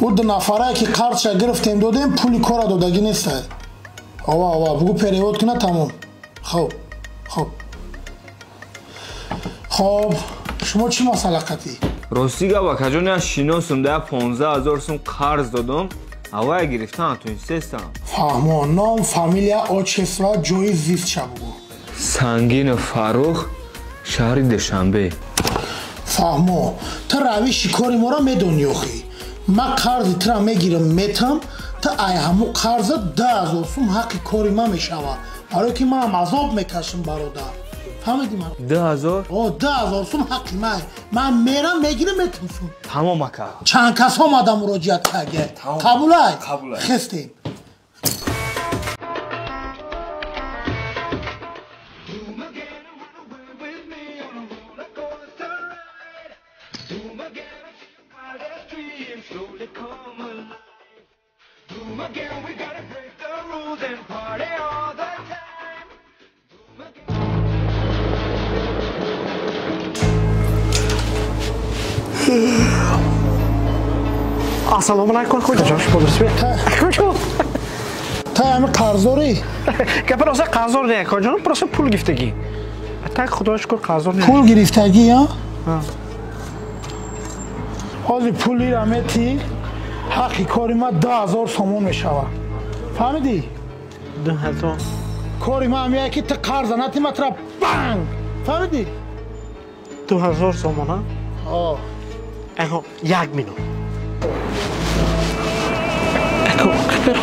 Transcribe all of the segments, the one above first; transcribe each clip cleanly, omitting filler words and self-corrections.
Ӯ ду нафарае ки қарзша гирифтем додем, пули кора додагӣ нестай. Ова, ова, бугӯ перевод куна тамом. Хоб, хоб. Хоб, шумо чӣ масъала қатӣ? Рости гап, акаҷон, я шиносум да 15 000 сум қарз додум, авая гирифтан тунистестам. Фаҳмо, ном, фамилия, отчество, ҷои зистша бугӯ. Сангинов Фаррух, шаҳри Душанбе. Фаҳмо, ту равиши кори моро медонӣ охӣ. Ман қарзи тура мегирам, метам, ту ай ҳамун қарза 2000 сум ҳаққи кори ман мешавад. Барое ки манам азоб мекашам, бародар. Фаҳмидӣ ман? 2000? О, 2000 сум ҳаққи ман. Ман мерам, мегирам, метам сум. Тамом, ака. Чанд кас омада муроҷиат карда? Қабулай? Қабулай. Хестем. Ассалому алайкум, хоҷаҷон, шумо дурустми? Акаҷон. Та ҳами қарздорӣ? Гапи роста қарздор не, акаҷон, просто пул гирифтагӣ. Так худо шукр қарздор не. Пул гирифтагӣ, а? Ҳозир пулира метӣ, ҳаққи кори ман 2000 сомон мешавад. Фаҳмидӣ? 2000. Кори ман ҳамяе ки ту қарза натӣ, ман тура банг. Фаҳмидӣ? 2000 сомон, а? О. Аҳо, як минут. Ако,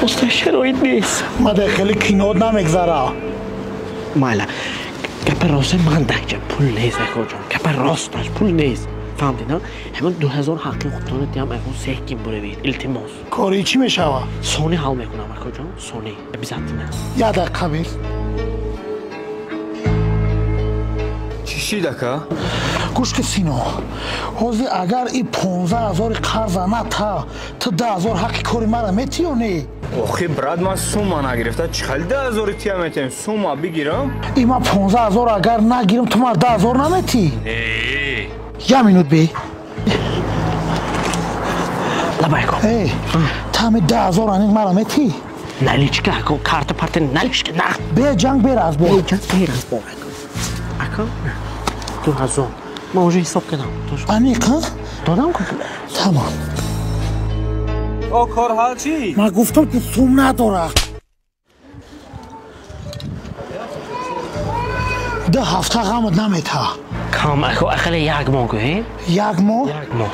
роста шароит нест. Ман дар хеле кинот намегзара. Майла, гапи роста ман дакча пул нест, акоҷон. Гапи росташ пул нест. Фаҳмдӣ, на? Ҳамон 2000 ҳаққи худтона диҳам, ако сеҳкин буравед, илтимос. Кори чӣ мешавад? Сони ҳал мекунам, акоҷон, сони. Обязательно. Як дақиқа бис. Чӣ шид, ака? Гӯш ки сино, ҳозир агар и 15 000 қарза ната, ту 2000 ҳаққи кори мара метӣ ё не? Охи, брат, ман сумма нагирифта, чӣ хел 2000 тия метем? Сумма бигирам? И ман 15 000 агар нагирам, ту мара 2000 наметӣ? Не. Як минут бе. Лабай кун. Эй, ту ҳами 2000 аниқ мара метӣ? Наличка, ако, карта парта наличка, нақд. Бе ҷанг бераз бо. Бе ҷанг бераз бо, ако. Ако, 2000. Ман уже ҳисоб кардам. Аниқ, ҳа? Додам ку. Тамом. О, кор ҳал чӣ? Ман гуфтам ки сум надора. Ду ҳафта ғамат намета. Кам, ако, ақалла як моҳ гӯем. Як моҳ? Як моҳ.